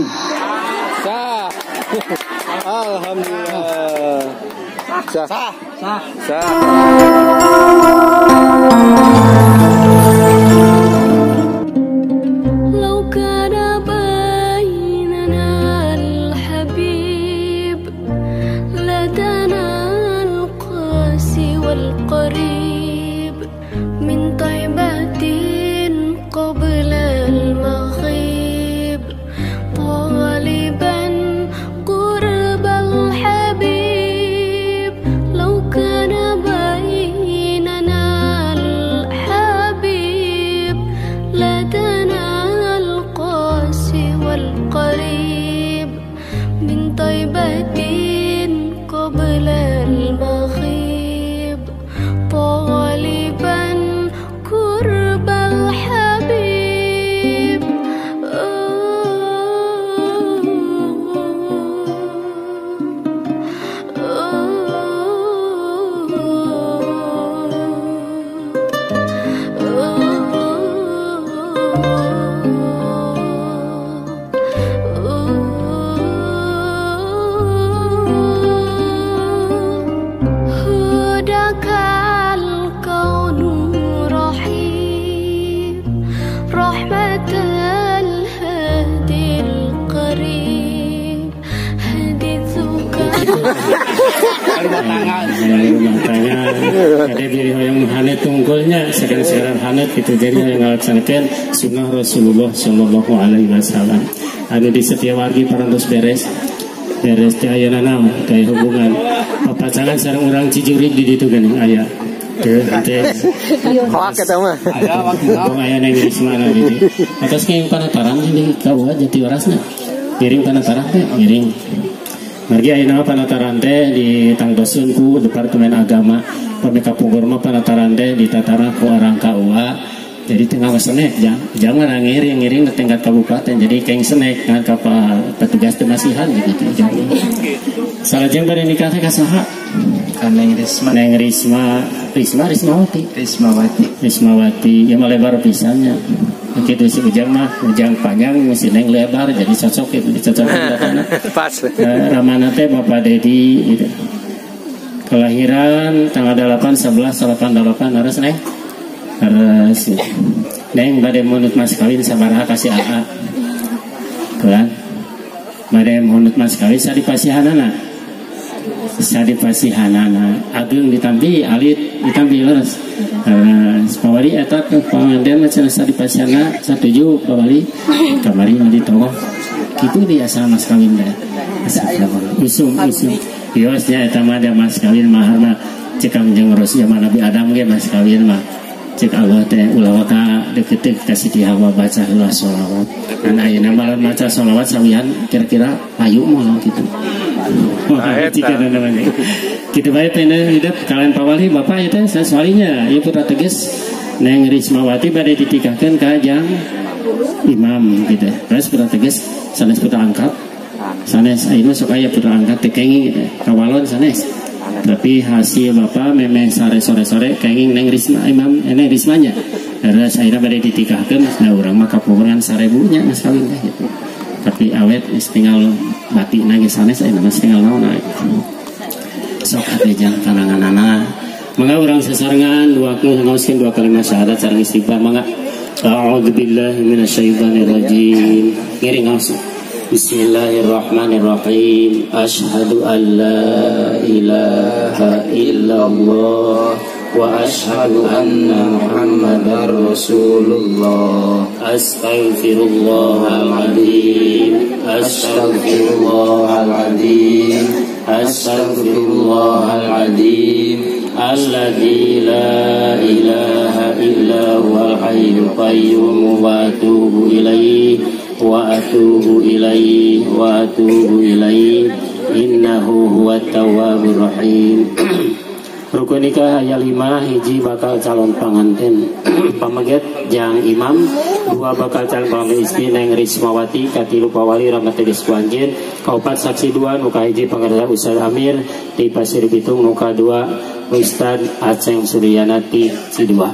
Sahkan. Sah. Alhamdulillah. Sah. Sah. Sah. Sah. القريب من طيبة قبل المغيب طالبا قرب الحبيب لو كان بيننا الحبيب لدنا القاسي والقريب من طيبة قبل المغيب طالبا قرب الحبيب. هداك الكون رحيم رحمة الهادي القريب حديثك rumah tangga jadi diri hoyong hanet tungkulnya sekarang hanet gitu jadi hoyong ngalaksanakeun sunnah Rasulullah sallallahu alaihi wasallam anu di setiap wargi parantos beres beres teh ayeuna naon teh hubungan papacangan sareng urang Cijurig di ditu geuning aya teu teh hoak eta mah Aya waktu aya Neng Risma na di dieu atos ngiring panataran di KUA Jatiwarasna ngiring panataran teh ngiring margi ayeuna panataran teh ditangtoseun ku Departemen Agama pami kapungkur mah panataran teh ditatara ku orang KUA jadi tengah senek jangan ngiring-ngiring di tingkat kabupaten jadi keng senek kan ka petugas teu masihan gitu. Salajeng bade nikah teh ka saha? Ka Neng Risma. Neng Risma, Risma Rismawati. Rismawati. Rismawati ieu mah lebar pisannya. Kitu si Ujang mah, Ujang panjang si Neng lebar jadi cocok gitu dicocokan datana. Pas. Ramana teh Bapak Dedi gitu. Kelahiran tanggal 8/11/88 harus Neng. Harus. Neng bade mundut mas kawin sabaraha kasih AA. Kan? Bade mundut mas kawin sadipasihanana. Sadipasihanana ageung ditampi alit ditampi leres. Pawali eta panganten mah cenah sadipasihana satuju pawali kamari mah ditogoh. Kitu biasa mas kawin teh. Usum usum. Ios nya eta mah da mas kawin mahar mah cek Kangjeng Rasul zaman Nabi Adam ge mas kawin mah. Cek Allah teh ulah waka deukeut ka Siti Hawa baca heula sholawat. Dan ayeuna mah maca sholawat sawihan kira-kira payu moal kitu. Wah, jika namanya. Kitu bae teh hidup kalian pawali bapak ieu teh saswalinya ieu putra teges Neng Rismawati bade ditikahkeun ka jang imam gitu. Terus putra teges sanes putra angkat. Sanes ayeuna sok aya putra angkat teh kenging gitu. Kawalon sanes. Tapi hasil bapak memeh sare sore-sore kenging Neng Risma imam Neng Rismanya. Terus ayeuna bade ditikahkeun da urang mah kapunguran 1000 nya mas kawin teh gitu. Tapi awet geus tinggal bati nangis sanes ayeuna mah tinggal naon we. Sok atuh jang pananganana. Mangga urang sasarengan dua ngaoskeun dua kalimat syahadat sareng istighfar mangga. A'udzubillahi minasyaitonirrajim. Ngiring ngaos. Bismillahirrahmanirrahim. Asyhadu an la ilaha illallah wa asyhadu anna Muhammadar Rasulullah. Astaghfirullahaladzim. Astaghfirullahaladzim. Astaghfirullahaladzim. Alladzi la ilaha illa huwal hayyul qayyum wa atubu ilaihi wa atubu ilaihi wa atubu ilaihi innahu huwat tawwabur rahim. Rukun nikah aya 5, hiji bakal calon panganten pameget jang imam, dua bakal calon panganten istri Neng Rismawati, katilu pawali rahmat teges ku anjeun, kaopat saksi dua nu kahiji pangarsa Ustaz Amir di Pasir Bitung, nu kadua Ustaz Aceng Suryana ti Cidua.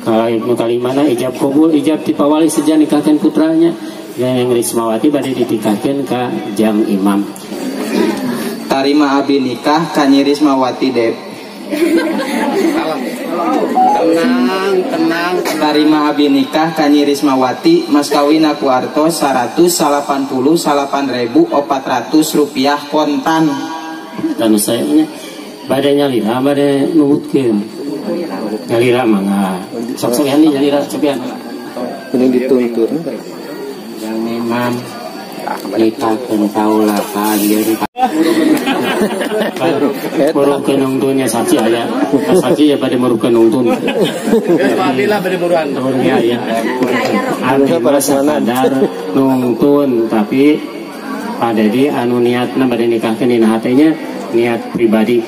Kalau nu kalimana ijab kabul, ijab ti pawali seja nikahkeun putranya. Neng Rismawati bade ditikahkeun ka Jang Imam. Tarima abi nikah ka Nyi Rismawati Dep. Tenang, tenang. Tarima abi nikah ka Nyi Rismawati mas kawin aku artos 189.400 rupiah kontan. Dan saya nya bade nyalira bade nubutkeun. Nyalira mangga. Sok sok nyalira cobian. Ini dituntun. Yang Imam nikahkeun kaula ka anjeun. Murukeun nungtunnya saksi aya. Saksi ya bade murukeun nungtun. Geus lah bade buruan. Ya ya. Abdi mah sakadar nungtun tapi Pak Dedi anu niatna bade nikahkeun dina hatenya niat pribadi.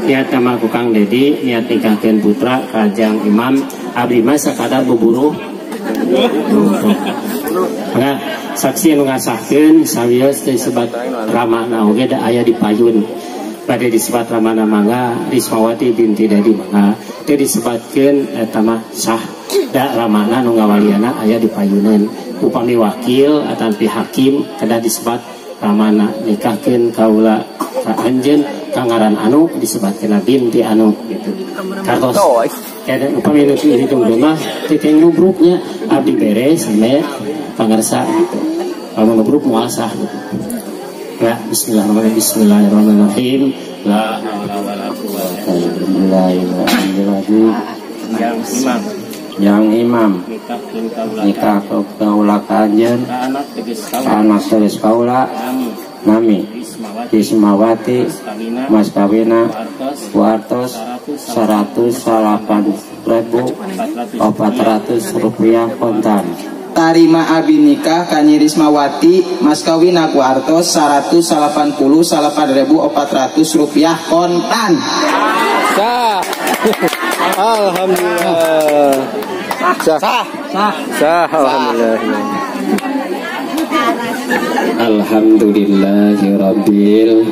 Niat nama ku Kang Dedi niat nikahkeun putra ka Jang Imam abdi mah sakadar buburuh. Nah, saksi anu ngasahkeun sawios disebat ramana oge da aya di payun. Bade disebat ramana mangga Rismawati binti Dedi mangga. Teu disebatkeun eta mah sah da ramana nu ngawaliana aya di payunan. Upami wakil atampi hakim kedah disebat ramana nikahkeun kaula ka anjeun ka ngaran anu disebatkeun binti anu gitu. Kartos kada upami nu dihitung mah teu nubruknya abdi bere sampe pangarsa gitu. Kalau nubruk moal sah gitu. Ya, bismillahirrahmanirrahim. Bismillahirrahmanirrahim. La haula wala quwwata illa billah. Yang imam. Yang imam nikah kaula ka anjeun anak tegas kaula nami Rismawati mas kawina wartos 108.400 rupiah kontan. Tarima abi nikah ka Nyi Rismawati mas kawin aku artos 189.400 rupiah kontan. Sah. Alhamdulillah. Sah. Sah. Sah. Alhamdulillah. Alhamdulillahirabbil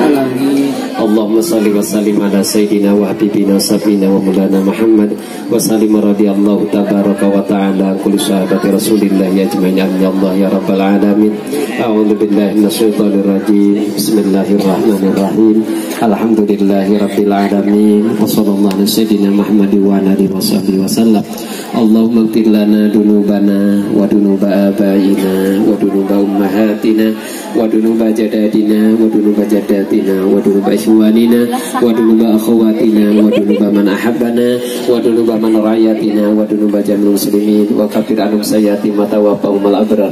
alamin. Allahumma shalli wa sallim ala sayyidina wa habibina sayyidina wa maulana Muhammad wa sallim radhiyallahu tabaraka wa ta'ala kulli sahabati rasulillah ajmain. Amin ya Allah ya rabbal alamin. A'udzu billahi minasyaitonir rajim. Bismillahirrahmanirrahim. Alhamdulillahirabbil alamin. Wa sallallahu ala sayyidina Muhammad wa ala alihi wasahbihi wasallam. Allahumma ighfir lana dunubana wa dunuba abaina wa dunuba ummahatina wa dunuba jadadina wa dunuba jaddatina wa dunuba ikhwanina wa dunuba akhawatina wa dunuba man ahabbana wa dunuba man rayatina wa dunuba jamil muslimin wa kafir anhum sayyiati ma tawaffahum al abrar.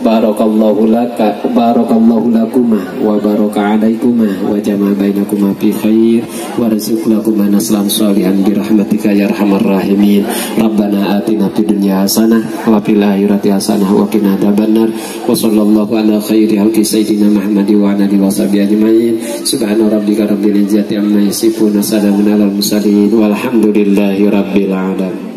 Barakallahu laka barakallahu lakuma wa baraka alaikuma wa jama'a bainakuma fi khair wa rizq lakuma naslan salihan bi rahmatika ya arhamar rahimin. Rabbana atina fid dunya hasanah wa fil akhirati hasanah wa qina adzabannar. Wa sallallahu ala khairi halqi sayyidina Muhammad wa ala alihi washabihi ajmain. Subhana rabbika rabbil izzati amma yasifun wa salamun alal mursalin walhamdulillahi rabbil alamin.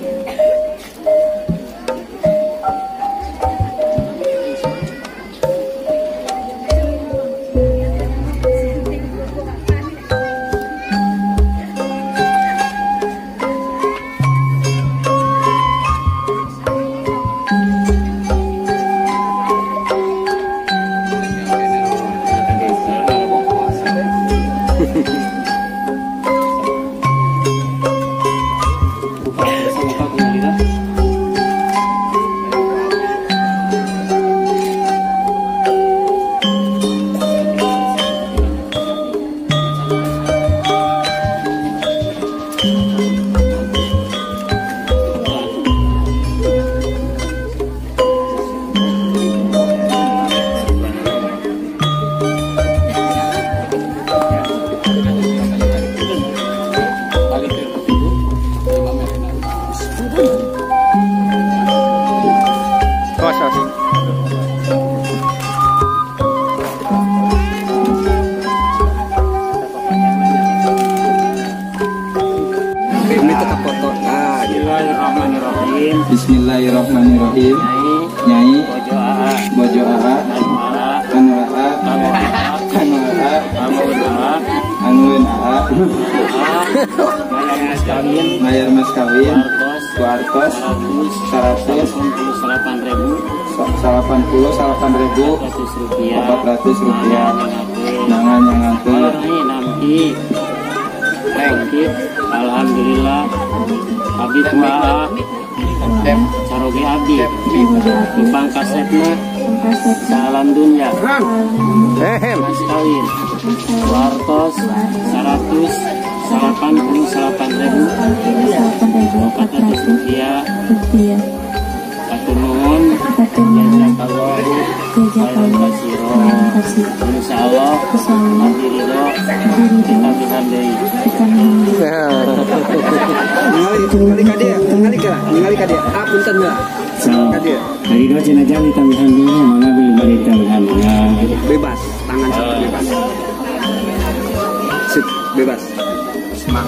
Bismillahirrahmanirrahim. Nyai Bojo Aa Anu Aa Anu Aa Anueun Aa Mayar mas kawin Artos 189.400 rupiah. Nangan nyangakeun. Alhamdulillah abdi tua caroge abdi pangkasepna salam dunya mas kawin wartos 189.400 rupiah. Hatur nuhun jazakallahu khairan katsira. Insyaallah abdi ridho kita bisa deui. Ningali ka dia. Ah punten lah. Ka dia. Ridho cenah jang ditambihan deui mangga bilih bade ditambihan. Bebas, tangan sok bebas. Sip, bebas.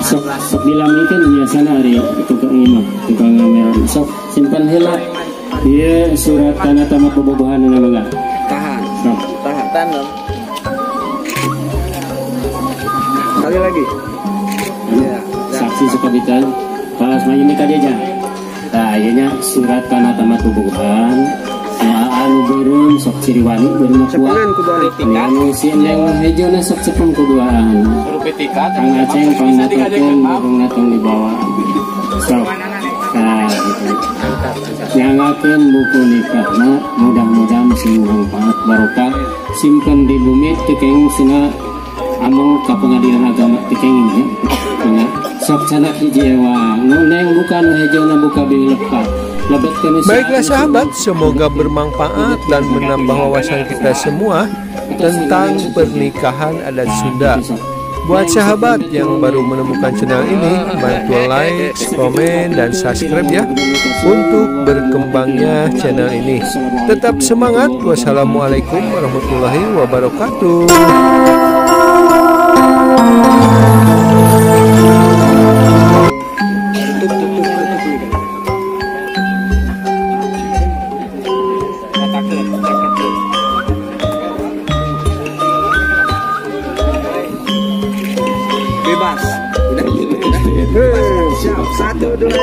Sok sok dilamikeun biasana ari tukang imah, tukang ngameran. Sok simpan heula. Ieu surat tanah tamat bobogohan mangga. Tahan. Sok. Tahan. Sekali lagi. Ya. Saksi suka bitan. Kalau semuanya nikah dia jangan. Nah, ieu nya surat tanah tamat bobogohan. Anu beureum sok ciriwani beureum kuat. Anu si neng hejona sok cepeng kuduaan. Kang Aceng pangnatokeun burung natong dibawa. Sok. Nah, gitu. Nyangakeun buku nikahna mudah-mudahan sing manfaat barokah simpen di bumi teu kenging sina ameng ka pengadilan agama teu kenging ya. Sok canak hiji ewang nu neng buka nu hejona buka bilih lepat. Baiklah sahabat, semoga bermanfaat dan menambah wawasan kita semua tentang pernikahan adat Sunda. Buat sahabat yang baru menemukan channel ini, bantu like, komen, dan subscribe ya untuk berkembangnya channel ini. Tetap semangat. Wassalamualaikum warahmatullahi wabarakatuh. Bebas. Udah. Siap. 1, 2, 3.